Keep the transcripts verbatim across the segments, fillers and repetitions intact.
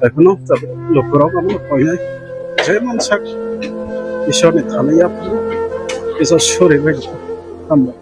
Ekhono lukurok amo koinai je mansak Ishwarni thani yaphuru kisa suri bai hambai.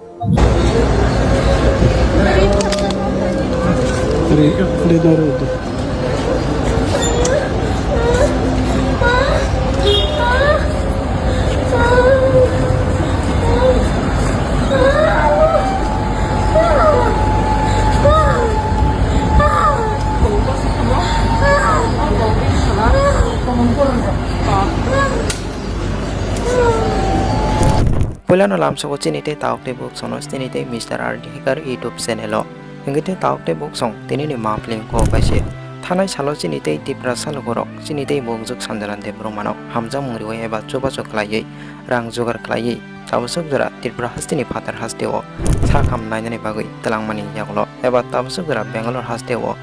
Puilano lamsogo chini tei tauk tei buksono chini tei Mister R D Hikar YouTube channel o. Hingke tei tauk tei buksong tini ni mapli ko kaise. Thanai salo chini tei Tiprasa lukurok chini tei bukjuk Sanjana Debbarma no hamjakmung riwi eba chubachu khlaiwi rang jugar khlaiwi tabaswk jora Tripura hasteni phatar hasteo sakham nainani bagwi twlangmani yagulo eba tabaswk jora Bangalore hasteo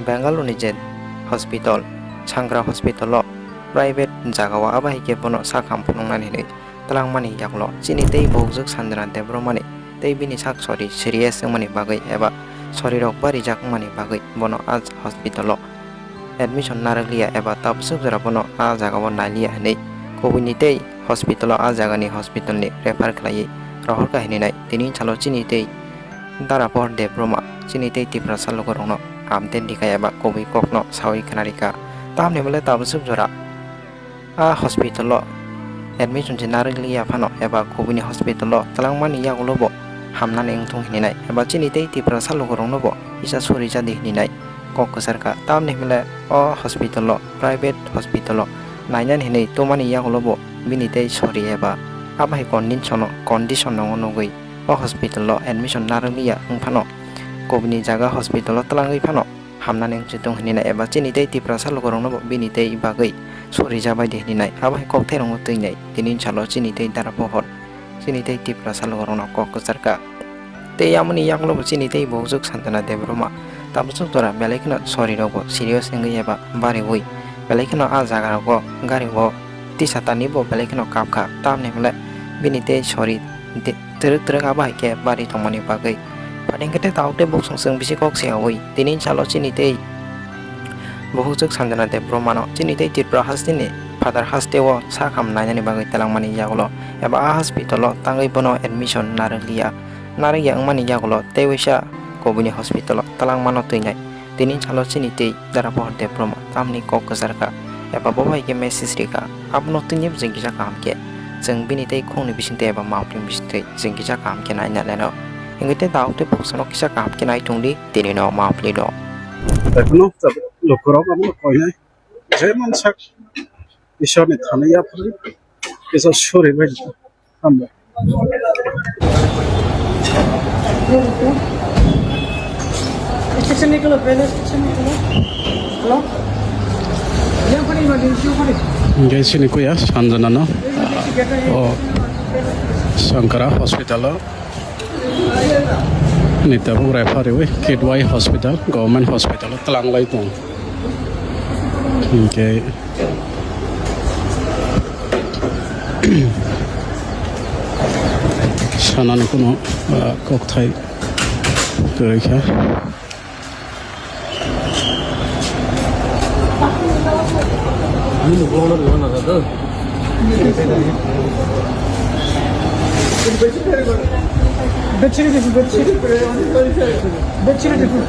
Bangalore ni je hospital Sankara hospital o private jagao abo hai khe bono sakham phunuknani hinwi twlangmani yagulo chini tei bukjuk Sanjana Debbarmani tei bini sak sori serious wngmani bagwi eba sorirok barijak wngmani bagwi bono a hospital o admission narwkliya eba tabaswk jora bono a jagao nailiya hinwi kubuni tei hospital o a jagani hospital ni refer khlaiwi rohorkha hinwi nai tini salo chini tei Darapohor Debbarma chini tei Tiprasa lukurokno update rikha eba kubui kokno sawi khna rikha. Tamni bole tabaswk jora a hospital o admission se narwkliya phano eba kubuni hospital o twlangmani yagulo bo hamnani wngthung hininai eba chini tei Tiprasa lukurokno bo kisa suri jadi hininai kok kwcharkha. Tamni hwnle o hospital o, private hospital o nainani hinwi tongmani yagulo bo bini tei sori eba abo hai condition o, condition no nugwi o hospital o admission narwkliya wngphano kubuni jaga hospital o twlangwi phano hamnani wngsi tong hinina eba chini tei Tiprasa lukurokno bo bini tei bagwi sori jabai di hininai abo hai kokthai rokno twinai tini salo chini tei Darapohor chini tei Tiprasa lukurokno kok kwcharkha. Tei amoni yagulo bo chini tei bukjuk Sanjana Debbarma tabaswk jora belai kheno sori rok bo serious wngwi eba bariwi belai kheno a jaga rogo gari o tisa tani bo belai kheno kapkha tamni hwnle bini tei sori de-, twrwk twrwk abo hai khe bari tongmani bagwi. Phating khe tei tauk tei buksong chwng bisi kok se awi tini salo chini tei bukjuk Sanjana Debbarma no chini tei Tripura hasteni phatar hasteo sakham nainani bagwi twlangmani yagulo eba a hospital o tangwi bono admission narwkliya. Narwkya wngmani yagulo tei waisa kubuni hospital o twlangmano twinai. Tini salo chini tei Darapohor Debbarma tamni kok kwcharkha eba bo bai khe message rikha. Abono twini bwswng kisa kaham khe chwng bini tei khungni bisingtwi eba mapling bisingtwi chwng kisa kaham khe naina leno. Hingke tei tauk tei buksano kisa kaham khe nai tongdi tini no mapli do. Ekhono lukurok abono koinai je mansak Ishwarni thani yaphuru kisa suri bai hambai. Station निकलो, पहले स्टेशन निकलो। हेलो, यहाँ पर इमरजेंसी ऊपर है। Hingke chini kuya Sanjana no o Sankara hospital o ni tabuk refer riwi Kidwai hospital, government hospital o twlanglai tong. Hingke sanani kuno, ah, kokthai kwrwi kha. Bed sheet is good. Bed sheet is good.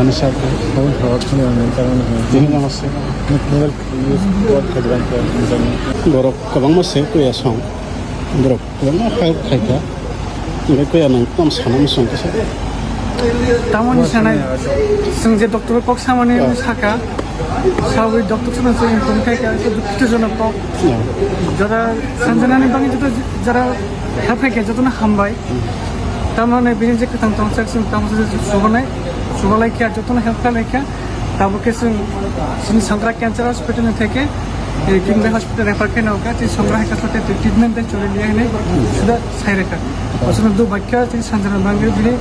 Ani sakhe, phone hawak khani ang nang tamo nang. Tini namaste. Mobile use what khajran khe ang nang. Borok kwbangma se kuya song. Borok kwbangma help khaikha. Hingke kuya nang tam sana musong kasa. Tamoni sanai, chwng je doctor kok samani saka, sawi doctor sana se inform khaikha, se dukkhito jonok kok. Jara sanjanani bangi joto jara help khaikha, jotono hambai. Tamoni bini je kwthang tongsa chwng tamo se subanai, subalaikha, jotono help khlaikha. Tabuk khe chwng chini Sangra Cancer Hospital ni theke, eh, Kingbai Hospital refer khe nokha, chini Sangra hai kasate treatment de choli liya hinwi suda sai rekha. Aswkno do bakya chini sanjana bangwi bini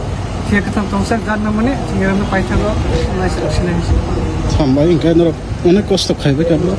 thia kwthang tongsa gan namani chini rano paithago nai sinai. Hambai hingke norok onek kosto khaibai kabo.